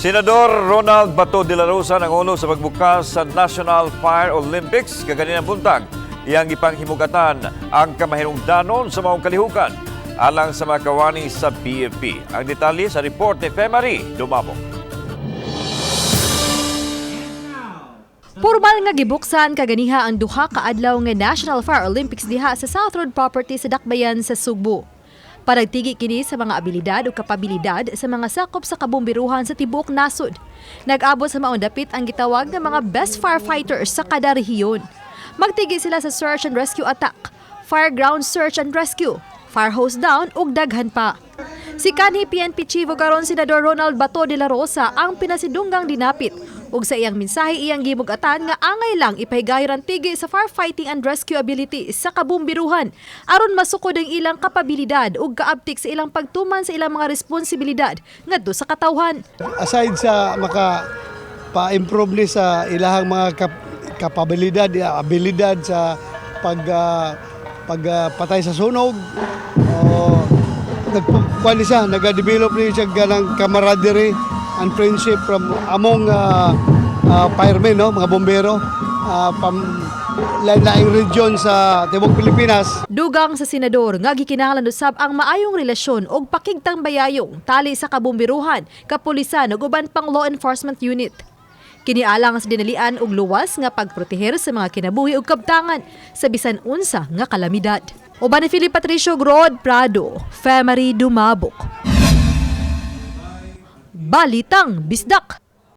Senador Ronald Bato de la Rosa nangulo sa pagbukas sa National Fire Olympics kaganinang buntag. Iyang gipanghimugatan ang kamahinungdanon sa maong kalihukan alang sa mga kawani sa BFP. Ang detalye sa report ni Femary Dumabok. Pormal nga gibuksan kaganiha ang duha ka adlaw nga National Fire Olympics diha sa South Road Property sa Dakbayan sa Sugbo. Panagtigi kini sa mga abilidad o kapabilidad sa mga sakop sa kabomberuhan sa tibuok nasod. Nag-abot sa maong dapit ang gitawag nga mga best firefighters sa kada rehiyon. Magtigi sila sa search and rescue attack, fire ground search and rescue, fire hose down ug daghan pa. Si kanhi PNP Chief ug karon Senador Ronald Bato de la Rosa ang pinasidunggang dinapit ug sa iyang mensahe, iyang gimug-atan nga angay lang ipahigayon ang tigi sa firefighting and rescue ability sa kabomberuhan aron masukod ang ilang kapabilidad ug kaabtik sa ilang pagtuman sa ilang mga responsibilidad ngadto sa katawhan. Aside sa maka pa-improve ni sa ilahang mga kapabilidad, abilidad sa pag patay sa sunog o nagkuan ni siya, nag-develop ni siya ganang camaraderie and friendship from among firemen, no, mga bombero pam lain-laing region sa tibuok Pilipinas. Dugang sa senador nga gikinahanglan usab ang maayong relasyon ug pakigtang bayayong tali sa kabomberuhan, kapulisan ug uban pang law enforcement unit. Kini alang sa dinalian og luwas nga pagproteher sa mga kinabuhi ug kabtangan sa bisan unsa nga kalamidad. Uban ni Philip Patricio Grod Prado, Femary Dumabok. Balitang Bisdak.